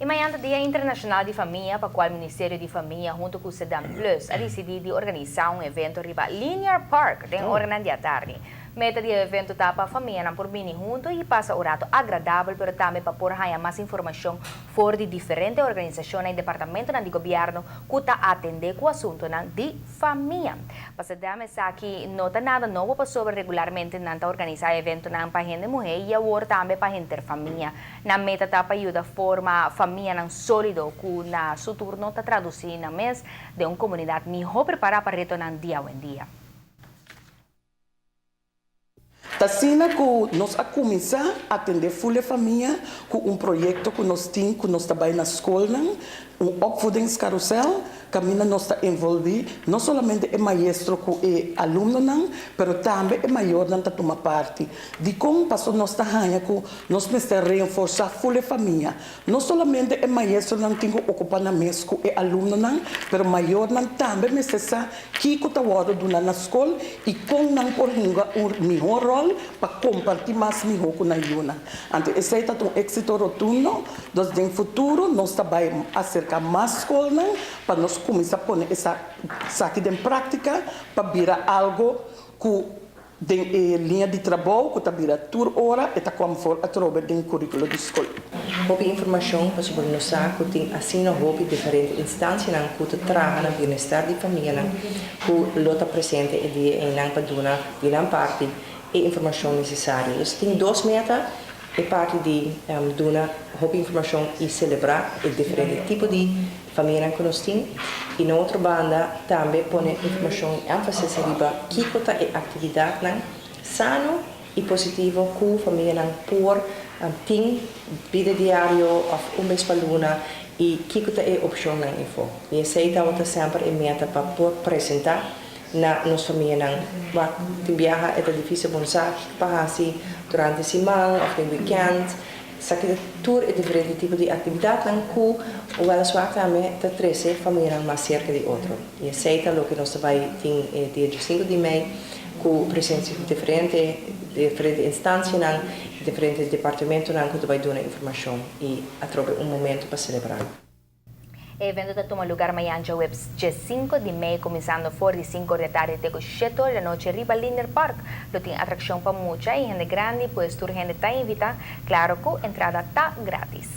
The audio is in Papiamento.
Y mañan ta Dia Internacional di Famia, pa cual Ministerio di Famia hunto cu Cedam Plus a dicidi di organisa un evento riba Linear Park den oranan di atardi. Meta di e evento ta pa famianan por bini hunto y pasa un rato agradabel pero tambe pa por haya mas informacion for di diferente organisacionnan y departamentonan di gobierno cu ta atende cu asuntonan di famia. Pa Cedam esaki no ta nada nobo pasobra regularmente nan ta organisa eventonan pa hende muhe y awor tambe pa henter famia. Nan meta ta pa yuda forma famianan sólido ku na su turno ta tradusí nan mes den un komunidat mihó prepará pa retonan di awendia. Ta asina ku nos a kuminsá atendé ful e famia ku un proyekto ku nos tin ku nos ta bai na skolnan, un opvoedingscarrousel, Kaminda nos ta envolví no solamente e maestro ku e alumnonan, pero tambe e mayornan ta tuma parti. Dikon? Pasobra nos ta haña ku nos mester reenforsá ful e famia. No solamente e maestronan tin ku okupá nan mes ku e alumnonan, pero mayornan tambe mester sa kiko ta wòrdu duna na skol i kon nan por hunga un mihó ròl pa kompartí mas mihó ku nan yunan. Anto esei ta un éksito rotundo. Dus den futuro nos ta bai aserká mas skolnan pa nos kuminsá pone esaki den práktika pa bira algo ku den e liña di trabou ku ta bira tur ora e ta kom for atrobe den kuríkulo di skol. Hopi informashon pasobra nos sa ku tin asina hopi diferente instansianan ku ta traha na bienestar di famianan ku lo ta presente e dia einan pa duna di nan parti e informashon nesesario. Dus tin dos meta. E parti di duna hopi informashon i selebrá e diferente tipo di famianan ku nos tin i na otro banda tambe pone informashon i énfasis riba kiko ta e aktividatnan sano i positivo ku famianan por tin bida diario òf un bes pa luna i kiko ta e opshonnan efo. I esei tabata semper e meta pa por presentá na nos famianan. Wak, tin biaha e ta difícil bon sa kiko pa hasi durante siman òf den wikènt. Esaki ta tur e diferente tipo di aktividatnan ku wèliswar tambe ta trese famianan mas serka di otro. I esei ta loke nos ta bai tin e dia diesinku di mei ku presensia di diferente diferente instansianan i diferente departamentonan ku ta bai duna informashon i atrobe un momento pa selebrá. E evento ta tuma lugar mañan djaweps djesinku di mei kuminsando for di sinku or di atardi te ku shete or di anochi riba Linder Park. Lo tin atrakshon pa mucha i hende grandi, pues tur hende ta invita. Klaro ku entrada ta gratis.